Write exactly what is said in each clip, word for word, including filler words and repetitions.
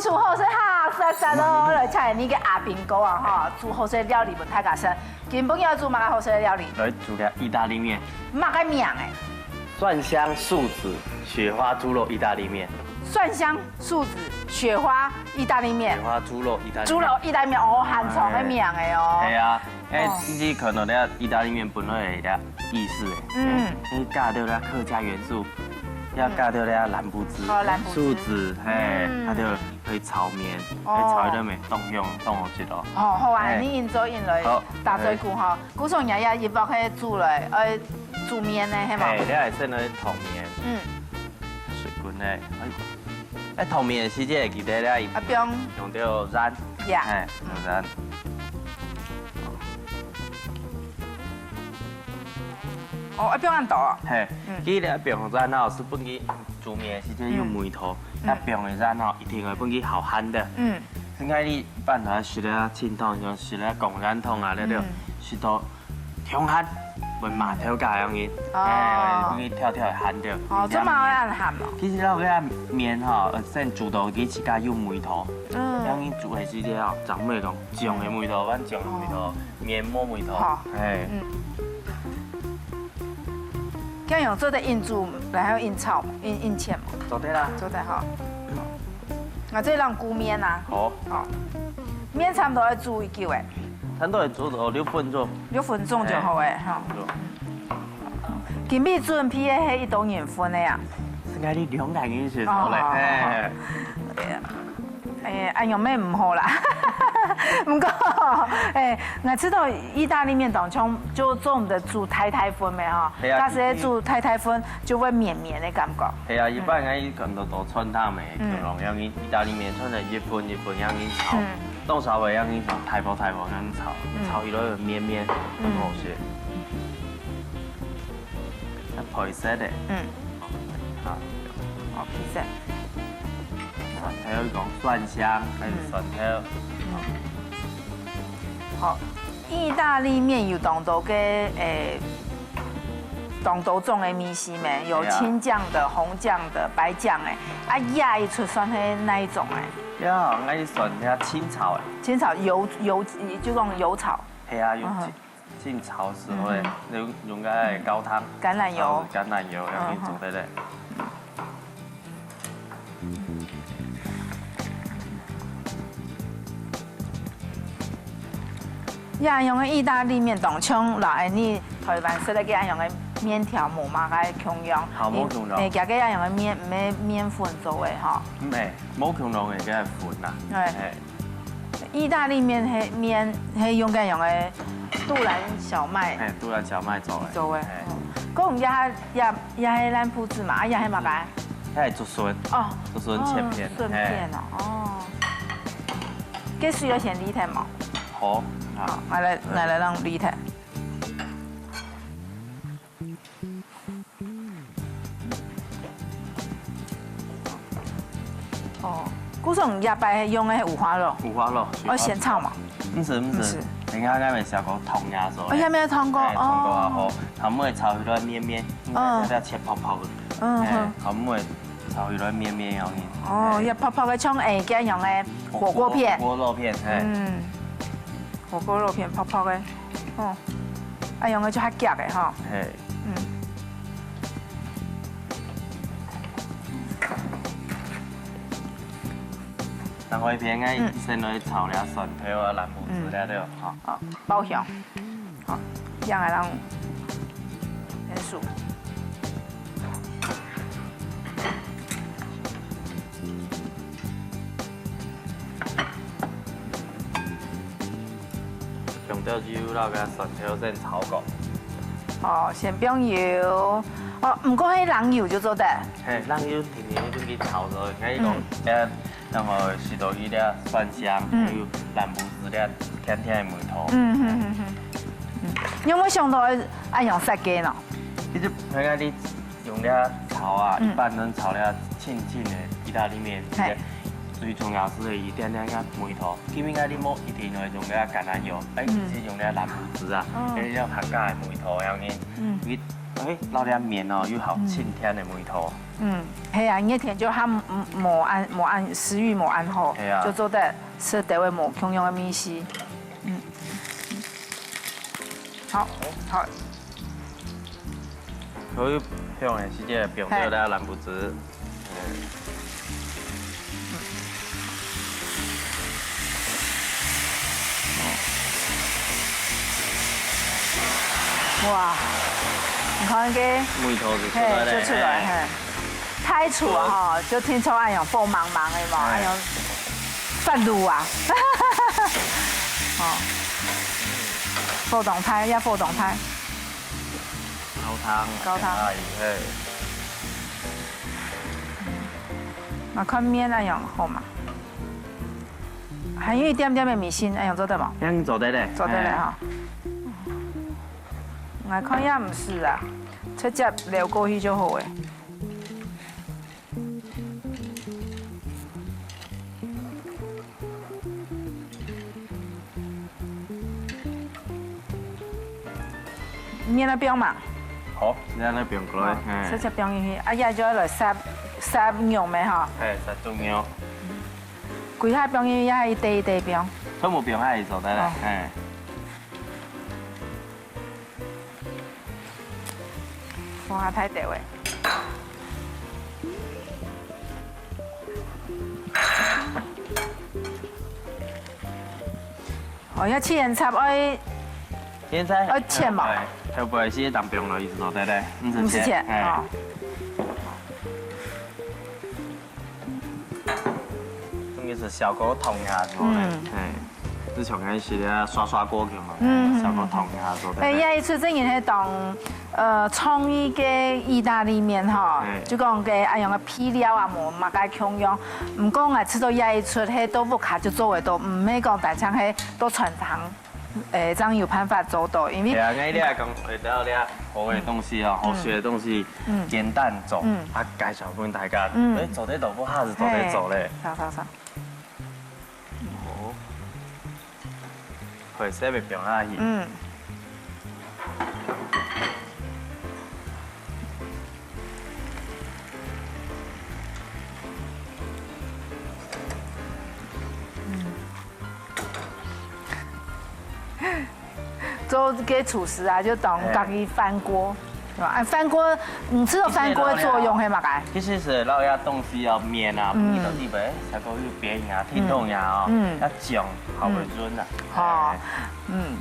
煮好勢哈，煞煞咯，來請你个阿兵哥啊哈，煮好勢料理分大家食。今晡日愛煮麼个好食个料理？來煮个意大利麵。麼个名誒？蒜香素子雪花豬肉意大利麵。蒜香素子雪花意大利麵。雪花豬肉意大利麵。豬肉意大利麵，哦，很長个名誒哦。係啊，誒，哦。其實可能這意大利麵本來有這意思誒，嗯。誒，你加到這客家元素，要加到這蘭姆汁、哦，蘭姆汁。素子，嘿，嗯。它就可以炒麵，哦。可以炒一頓麵，當香，當好食哦。哦，好啊，嘿。你緊做緊來，好。打嘴鼓哈。嘿。故所你也一包去煮來，呃，煮麵呢，係無？嘿，你還先來燙麵。嗯。水滾呢，哎，哎，燙麵个時節，記得咧，啊，放。用到鹽。呀。嘿，用鹽。哦，愛放恁多哦。嘿，嗯。記得放鹽哦，係分佢煮麵个時節有味道，嗯。啊，放个鹽哦，一定愛分佢好鹹个。嗯。應該你一般來食个清湯，像食个廣東湯啊，那種，嗯。食到 香鹹，會麻頭家樣个，哦。哎，分佢跳跳鹹掉。哦，做麼个恁鹹哦？其實那個麵吼，呃，先煮到佢自家有味道，嗯。樣个煮个時節吼，正會講醬个味道，嗯。番醬个味道，哦。麵無味道，好。哎。嗯。恁樣做得用煮，然後用炒，用，用切嘛。做得啦。做得哈。啊，這樣顧麵啊。好。好。麵差不多愛煮幾久誒？ 差不多會煮到六分鐘。六分鐘就好誒，嘿，吼。對。今晡日準備个係幾多人份个啊？應該你兩個人食好咧，哦，嘿。對啊。誒，恁樣乜毋好啦。毋過，誒，𠊎知道意大利麵當中就做毋得煮太大份个吼，係啊，假使煮太大份就會綿綿个感覺。係啊，一般應該看到都穿搭个，嗯。可能像意大利麵穿成一份一份樣仔炒。嗯。 當炒會樣仔炒，大火大火樣仔炒，嗯。炒起來綿綿，很好食。嗯。啊，配色个。嗯。啊。哦，配色。蒜頭講蒜香，還係蒜頭。嗯。好，意大利麵有當多个，誒，當多種个味緒咩？有，對啊。青醬的、紅醬的、白醬个。啊，這一出算係哪一種个？ 呀，𠊎係選遐清炒个。清炒油，油，就講油炒。係啊，用嗯哼。清，清炒時候咧，嗯哼。用，用个高湯，橄欖油。炒橄欖油，嗯哼。然後去煮个咧。這樣个意大利麵當像，老愛你台灣食个這樣个麵條無麼个共樣。好，無共樣。誒，這个這樣个麵，毋係麵粉做个吼。毋係。 無共樣个該粉啦。哎。嘿。意大利麵係，麵係用該樣个杜蘭小麥。嘿，杜蘭小麥做个。做个。嘿。哦。講這，這，這係蘭姆汁嘛，啊，這係麼个？該係竹筍。哦。竹筍切片。哦，筍片哦，嘿。哦。該水愛先瀝忒無？好。好，𠊎來，𠊎來讓瀝忒。 哦，故所這擺用个係五花肉。五花肉，哦，先炒嘛。毋係，毋係，毋係。等下𠊎兜先過燙一下。哦，還無燙過，哎，燙過啊，哦。好，後尾炒起來綿綿，嗯。應該要切薄薄个。嗯，哎，好。後尾炒起來綿綿樣仔。哦，哎。要薄薄个，像，哎，該樣个火鍋片。火鍋肉片，哎。嗯。 火鍋肉片薄薄个，哦，啊，用个就較遽个吼。嘿。嗯。然後一片个，嗯。先來炒了蒜頭啊、蘭姆汁了，嗯。對吧？好。哦，爆香。好，這樣來讓，元素。 用到油摎該蒜頭先炒過。哦，先放油。哦，毋過係冷油就做得。嘿，冷油定定分佢炒咗，𠊎講，嗯。呃，那麼食到佢个蒜香，嗯。還有蘭姆汁个甜甜个味道。嗯，嗯，嗯，嗯。嗯，你有無想到愛，愛用設計呢？其實，應該你 用這炒啊，嗯。一般人炒這清清个意大利麵，嘿。最重要係一點點个味道。因為啊，你無一定愛用這橄欖油，哎，嗯。係用這蘭姆汁啊，哦。因為這客家个味道，然後呢，嗯。你哎，摎這麵哦，有好清甜个味道。嗯，係啊，熱天就還無，無恁，無恁食慾無恁好，係啊。就做得食到會無共樣个味緒。嗯，好，好。所以放个時間放到這个蘭布子。 哇，你看該，味道就出來了，嘿，就出來，嘿。嘿。太粗啊吼，就聽著恁樣火茫茫个嘛，哎。恁樣發怒啊。哦，火當大，也火當大。高湯，高湯。哎，嘿。 嘛看麵恁樣好嘛？還有一點點个米心，恁樣做得無？恁樣做得咧。做得咧吼。哎。𠊎看也毋使啊，直接撈過去就好誒。 你愛放嘛？好，你愛放過來，哦，嘿。直接放入去，啊，也就愛來煠，煠肉咩吼？嘿，煠豬肉。歸下放入去，也一塊一塊放。全部放下去做得了，哦。嘿。 放下太多誒。哦，要切圓菜愛，切圓菜愛切嘛？哎，頭尾係當放落去就做得了，毋使切，毋使切，哎。哦。 總之係小火燙一下就好了。嗯。嘿，就像該時啊，刷刷鍋个嘛，嗯，小火燙一下就好了。哎，這一出真个係當，呃，創意个義大利麵吼，嘿。就講該恁樣个配料啊，無麼个共樣。毋過𠊎試著這一出係到屋下就做得到，毋係講單淨係到餐廳。 誒，正有辦法做到，因為，對啊，𠊎這講，誒，到這好个東西哦，嗯。好食个東西，嗯。簡單做，嗯。啊，介紹分大家，嗯。誒，做得到，毋係做得做咧。嘿，好，好，好。哦。會使會放下去。嗯。 做个廚師啊，就當家己翻鍋，對吧？啊，翻鍋，你知道翻鍋个作用係麼个？其實係摎這東西哦，麵啊，嗯。放到裡背，才可以變啊，挺動呀哦，嗯。要講，好會潤啊。嗯。好，哎。嗯。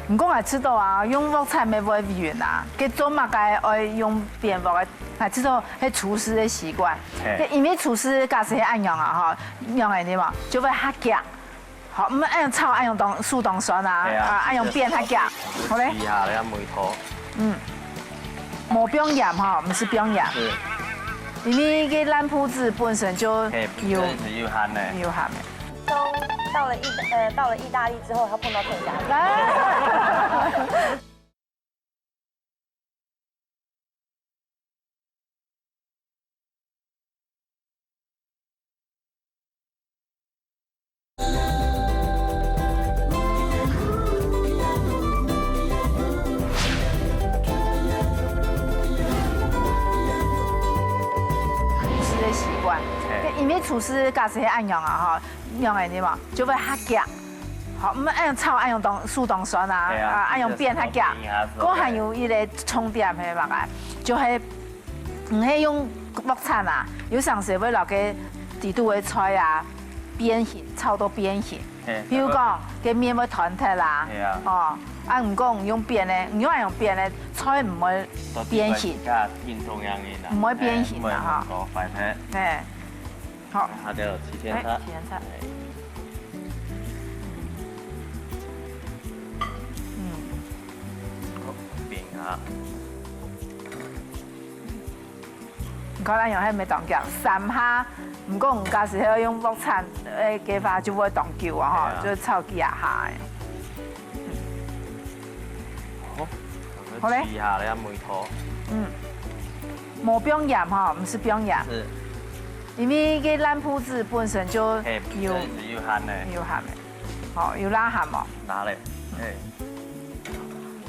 毋過𠊎知道啊，用鑊鏟乜會暈啊，該做麼个愛用扁鑊个？𠊎知道係廚師个習慣。嘿。該因為廚師假使係恁樣啊，吼，樣个對無？就會較遽。好，毋係恁樣炒，恁樣當，手當痠啊，嘿啊，啊，恁樣扁較遽。好咧。試下這味道。嗯。無放鹽吼，毋使放鹽。是。因為該爛鋪子本身就嘿，有，這是有鹹个。有鹹个。 中到了意呃到了意大利之後，他碰到客家人。啊。廚師个習慣，嘿。因為廚師假使係恁樣啊，吼， 樣个對無？就會較遽。好，毋係恁樣炒，恁樣當，手當痠啊，對啊，啊，恁樣扁較遽。就是講還有一個重點係麼个？就係，毋係用鑊鏟啊，有成時會摎該底肚个菜啊，變形，炒到變形。嘿，比如講，該麵會斷忒啊，對啊。哦，啊，毋過你用扁个，你用恁樣扁个，菜毋會變形。毋會變形啊，哈。嘿，毋會壞忒。嘿。 好。還有七千克。哎，七千克。哎。嗯。好，餅啊。你看咱用彼个當遽，三下，毋過人家係愛用鑊鏟，哎，个話就會當久啊，吼，對啊。就會炒幾下下哎。嗯。好，好嘞。試一下這味道。嗯。無放鹽吼，毋使放鹽。是。 因為該爛鋪子本身就嘿，有，這是有鹹个。有鹹个。吼，有辣鹹無？辣咧，嘿。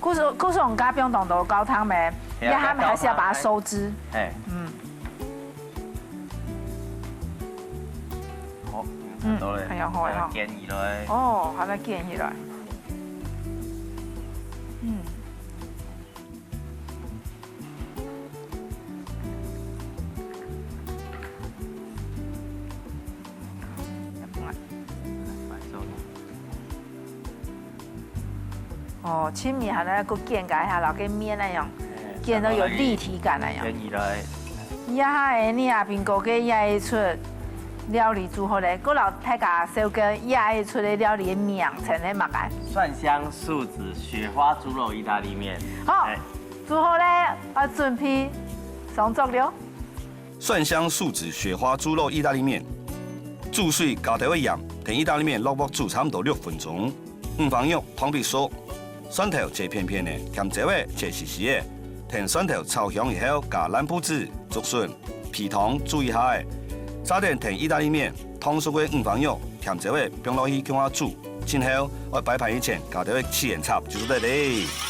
故所故所加放當多高湯咩？係啊，這下還是要把它收汁。係。嗯。好，嗯，差不多了，嗯，還要好了哈。煎起來。哦，還要煎起來。嗯。 哦，盡尾還愛過煎加一下，摎該麵那樣，煎到有立體感那樣。煎起來。這下个你阿兵哥个這一齣料理煮好咧，過摎大家紹介這一齣个料理个名稱係麼个？蒜香素子雪花豬肉意大利麵。好，哎。煮好咧，愛準備上桌了。 蒜香素子雪花豬肉意大利麵。煮水加兜仔鹽，㧯意大利麵落鑊煮差毋多六分鐘。五花肉湯必熟，蒜頭切片片仔，甜椒仔切絲絲仔，㧯蒜頭炒香以後加爛布子、竹筍、肥湯煮一下仔，續等㧯意大利麵、燙熟个五花肉、甜椒仔放落去共下煮，盡後愛擺盤以前加兜仔七層塔就做得咧。